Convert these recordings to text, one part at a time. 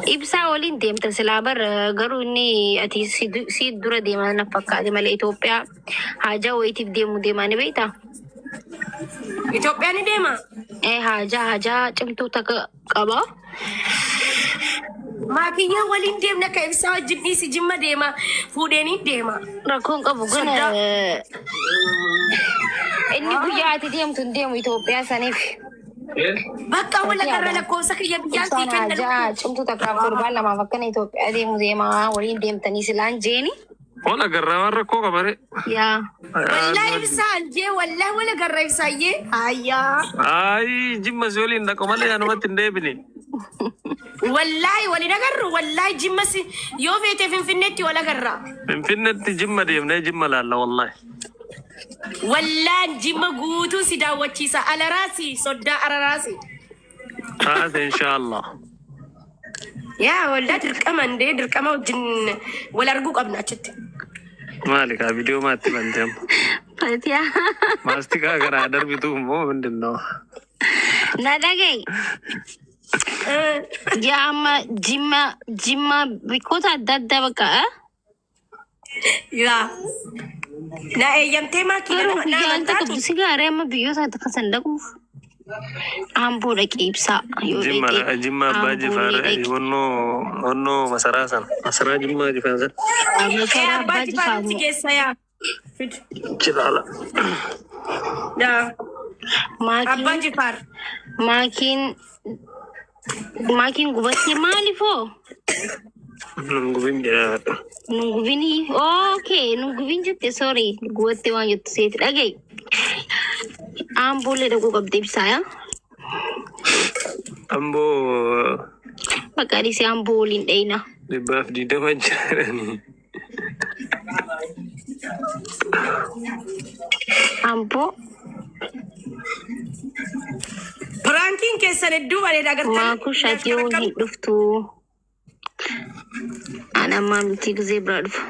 Ibsaa waliin deemta silaa bar garuu inni ati si dura deemaa na fakkaate malee Itoophiyaa haajaa wayiitiif deemu deemaa ni beektaa? Itoophiyaa ni deema. Eh, haajaa cimtuu takka qaba. Maakiyyee waliin deemna akka ibsaa wajjin dhiisi jimma deema. Fuudheenii deema. Rakkoon qabu gana Soddaa. Inni guyyaa ati deemtu hin deemu Itoophiyaa saniif. Bakka wal agarra Fatihaadha. lakkoofsa kiyya biyyaan sii Ibsaan kenna haajaa lubbuu. cimtuu takkaaf torbaan lamaaf akkana Itoophiyaa deemu deemaa waliin deemtanii silaan jeeni. Wal agarraa waan rakkoo qabare. Yaa. Wallahi ibsaan jee wallahi wal agarra ibsaayyee. Hayyaa. Ayi jimma si waliin dhaqu malee anumatti hin deebine. Wallahi waliin agarru wallahi jimma si yoo feete finfinneetti wal agarra. Finfinneetti jimma deemnee jimma laalla wallahi. Wallaan jimma guutuu si daawwachiisa alaraasi soddaa araraasi. Taate inshaallah. Yaa wallah dirqama indee dirqama wajjin wal arguu qabna achitti. Maali kaa viidiyoo maatti bante amma? Fatihaa. Maastiqaa garaa darbitu immoo ምንድን ነው? Na dhaga'i. Yaa amma jimma jimma bikkoota adda addaa bakka. Yaa. Na eeyyamtee maakii Garuu na guyyaa al amantaa takka tu. si gaaree amma biyyoota akka san dhaquuf. Amboo dhaqee ibsaa yoo Jimma dhaqee jimma abbaa amboo jifaar ni dhaqe. wannoo wannoo masaraa sana masaraa jimmaa jifaar sana. Ee Masaraa abbaa abbaa jifaar si jifaamu. geessa yaa. Fid. Chilaala. Yaa. Abbaa Maakiin jifaar. maakiin maakiin gubattee maaliifoo? Nun gubin jedhaa. Nun gubinii. Okay, nun gubin jette sorry gubattee waan jettu seeti dhaga'i. Amboollee dhaquu qabdi ibsaa yaa. Amboo Bakka dhiisee amboo waliin dhayina. 120 jiranii. Amboo Piraankiin keessan hedduu bareeda agartanii. maakuu shaatiyoo hin dhuftu. Ani ammaa miti gizee biraa dhufa.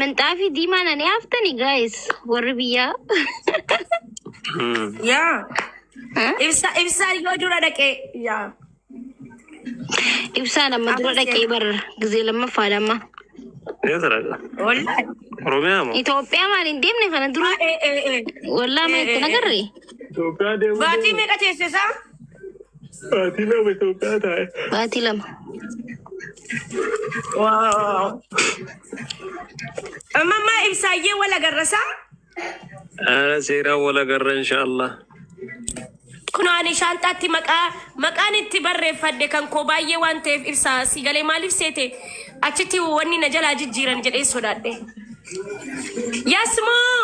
Minxaafii diimaa nani haftani guys warri biyyaa. Yaa. Ibsa ibsaan yoo dura dhaqee. Yaa. Ibsaan amma dura dhaqee bar gizee lammaffaadha amma. Eessa dhaqa? Wallahi. Oromiyaa moo? Itoophiyaa maal hin deemne kana dura Ee ee ee. wallaa ma itti nagarre. Itoophiyaa deemuu Baatii meeqa teesse isaa? Baatii lama Itoophiyaa taa'e. Baatii lama. Waaw. Amma ammaa ibsaayyee wal agarrasaa? Seeraan wal agarra inshaallah. Kun ani shaanxaatti maqaa maqaan itti barreeffadhe kan koo baay'ee waan ta'eef ibsaa si galee maaliif seete achitti wanni na jalaa jijjiiran jedhee sodaadhe. Yasmoo!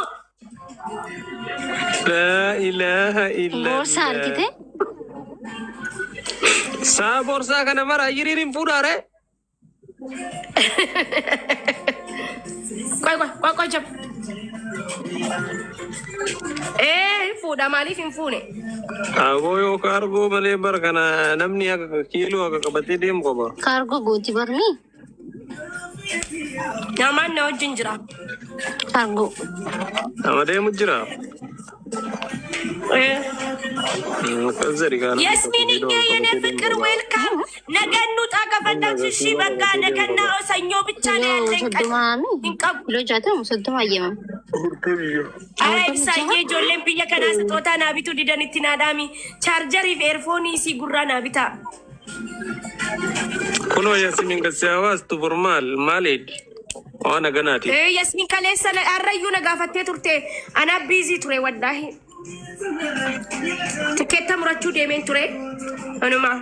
Laa ilaaha Boorsaa argite? illallah. Saa boorsaa kana mara hiriir hin fuudhaare. Qoy qoy qoy qoy jab. Ee hin fuudha maaliif hin fuune? Aboo yoo kaargoo malee bara kana namni akka kiiloo akka qabatee deemu qaba. Kaargoo gooti barni? Namaan na wajjin jira. Kaargoo. Nama deemu jira. Ee. Akkas jedhi kaa namni tokko Yasmin kiiloo የኔ qabatee deemu ፍቅር qaba. ዌልካም። ነገ እንውጣ ከፈለግሽ። እሺ በቃ ነገና ሰኞ ብቻ ነው Kiloo ያለኝ ቀን። soddomaami? እንቀቡ Kiloo jaatama soddoma ayyamama. አረ ibsaayye ijoolleen biyya kanaa sixootaa naa bituu didan itti naa dhaami. Chaarjarii fi eerfoonii isii gurraa naa bitaa. Kunoo Yasmin kasi hawaastu bor maal maal eeddi? Waan haganaati. Ee Yasmin kaleessa har'ayyuu na gaafattee turte. Anaa biizii ture wallaahi. Tikeetta murachuu deemeen ture. Anuma.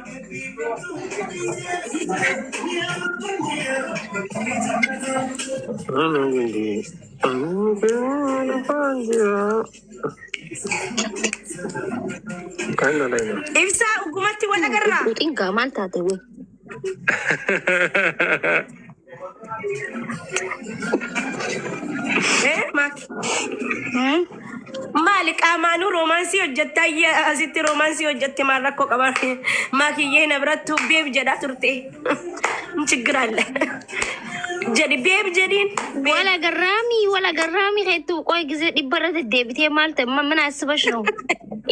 Ibsaa dhugumatti wal agarraa? Xuuxiin gaa maal taate wey? Ee maaki. Maali qaamaanuu roomaansii hojjettaa asitti roomaansii hojjette maal rakkoo qaba? Maakiyyee na birattuu beeb jedhaa turte. ችግር አለ jedhi beeb jedhiin. Wal agarraami wal agarraami keettuu qoy gisee dhibba irra deddeebitee maal ta'e mana asbash ነው?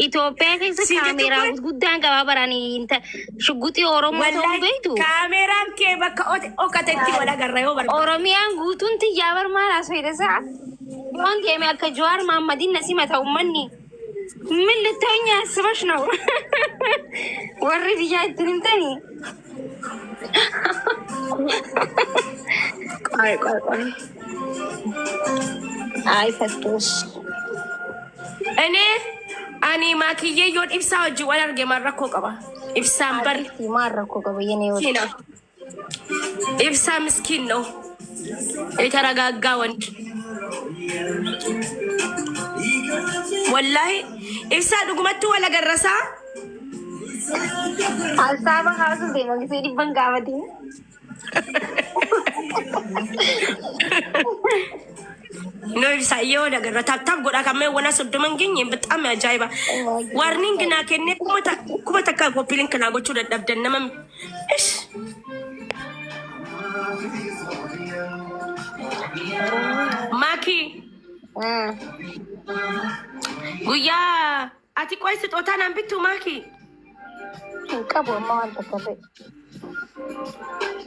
Itoophiyaa keessa Siin jechuun kaameeraa kun guddaan qabaa baranii shugguxii Oromoo ta'uu wallahi beektu. kaameeraan kee bakka okatetti wal agarra yoo barbaade. Oromiyaan guutuun tiyyaa bar maal haasofeedha sa'a. Yoon deeme akka Jawaar Mahaammadiin na simata uummanni. ምን ልታዩኝ አስበሽ ነው? warri biyyaa ittiin himtanii Qoy qoy qoy. Ay fattuus. እኔ ani maakiyyee yoon ibsaa wajjin wal arge maal rakkoo qaba? Ibsaan bar Maal rakkoo qaba yene yoo miskiina. ኢብሳ ምስኪን ነው፣ የተረጋጋ ወንድ ወላሂ። ኢብሳ dhugumatti wal agarrasaa. Alsaaba kaasuu deema gisee dhibban gaafatiin. No ibsa yoo agarra tap tap godhaa kan mee wana 30 hin geenye በጣም ajaa'iba. Warning naa kennee 1000 copy link naa gochuu dadhabdan nama. Ish. Maakii guyyaa ati qoy sixootaa naan bittu maakii. Hin qabu amma waan takka ta'e.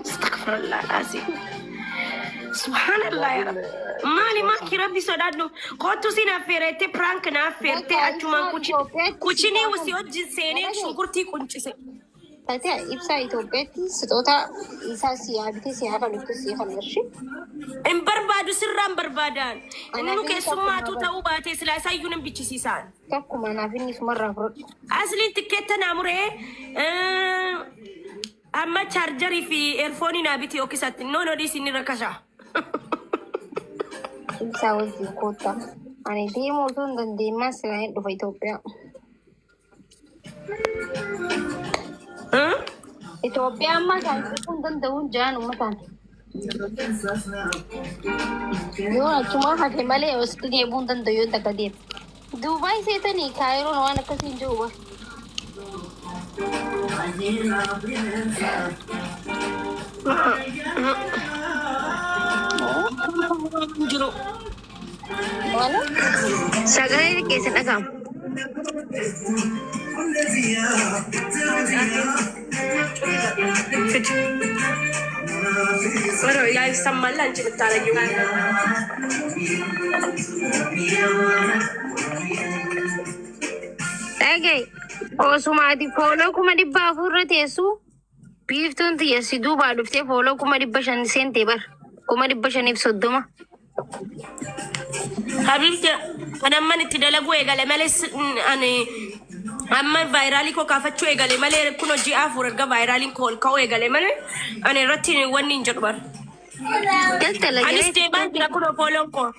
Astagfirullah alazim. Subhanallah ya Rabbi. Maali maakii rabbi sodaadhu. Kottu si naffeerette prank naffeerte Bakka achumaan ibsaa Itoophiyaatti kuchinii sixoota si wajjin seenee Dhagee. shunkurtii quncise. Taatee ibsaa Itoophiyaatti sixoota isaa si yaabitee si hafa luktu si hafa. Hin barbaadu sirraan barbaadaan. Inni Anaaf nu inni keessummaatu tokkuma ta'uu baate silaa isaayyuu nan bichisiisaan. Tokkuma naaf inni sumarraa fudhadhu. Asliin tikkeetta naa muree amma chaarjarii fi eerfoonii naa biti yookiisatti noon odii isin irra kashaa. Ibsaa wajjin koottaa. Ani deemuu osoo hin dandeemmaa silaa hin dhufa Itoophiyaa. Itoophiyaa ammaa kan dhufuu hin danda'uun jaan uummataan. Yoo achumaa hafe malee ositti deemuu hin danda'u yoo takka deema. Duubaay seetanii kaayiroon waan akkasii hin jiru bara. Jiru. Maali? Sagalee keessa dhaga'amu. Fidi. Warra yaa ይሰማል አንቺ የምታረጊው Dhagaye osuma ati fooloo 400,000 irra teessu biiftuun tiyya si duubaa dhuftee fooloo 500,000 seentee bara 530,000. Habibti kan amman itti dalaguu eegale malee ani amma vaayiraalii koo kaafachuu eegale malee kun hojii 4 erga vaayiraaliin koo ol ka'uu eegale malee ani irratti wanni hin jedhu bara. Daldala Anis jiree deemaa jira kun fooloon koo.